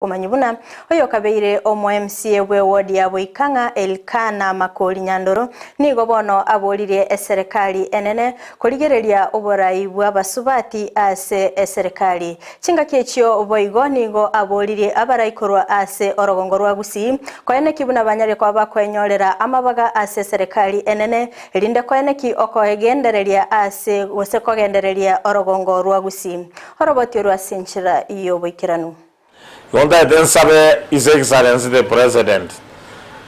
Omanyi buna oyokabeire omo MCA bw'eward ya Boikang'a Elkana Makori Nyandoro nigo bono aboririe eserekari enene korigereria oborai bw'abasubati ase eserekari. Chingaki echio boigo nigo aboririe abarai korwa ase orogongo rwa Gusii koeneki buna banyare koba bakoenyorera amabaga ase eserekari enene erinde koeneki okoegendereria ase gose kogendereria orogongo rwa Gusii. Oroboti orwo ase enchera y'oboikeranu. Igo ntaete nsabe His Excellency the President,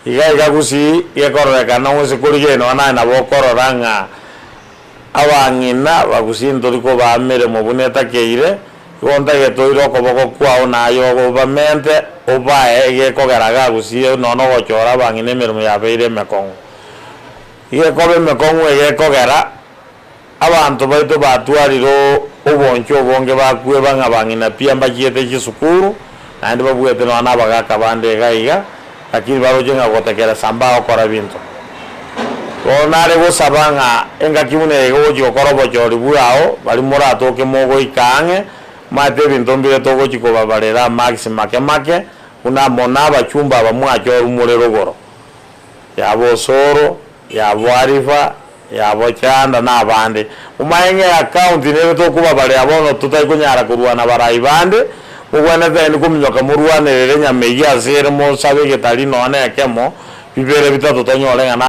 iga iga gusii gekororekana gose korigereria nonya naye nabo okorora ng'a abang'ina ba gusii ntori kobaa meremo buna etakeire, igo ntagete oire okoboko kwao naye obamente obae egekogera iga gusii nonya ogochora abang'ina emeremo yabeire emekong'u. Gekoba emekong'u egekogera Abanto baito batwarire obonchwa obonge bakweba ng'a bang'ina pi mbachiete chisukuru, naende babuete nonya nabagaaka bande iga iga, lakini baroche ng'a gotekeresa mbagokora binto. Bono nare gosaba ng'a engaki buna eye iga ogochia gokora obochori bwao, baria moratoke mogoika ang'e, maete ebinto mbire togochia kobabarera amarks make make, buna mono abachumba aba mwachorwa more rogoro. Yaba Osoro, yaba Arifa, yaba Chanda na abande. Momanye ng'a eaccount nere tokobabarera bono totari konyara korwana barai bande, mobwenerete naende kominyoka morwanerere enyama eyio ase ere mosabe egetari nonya na ekemo, bibere bitato tonyore ng'a na.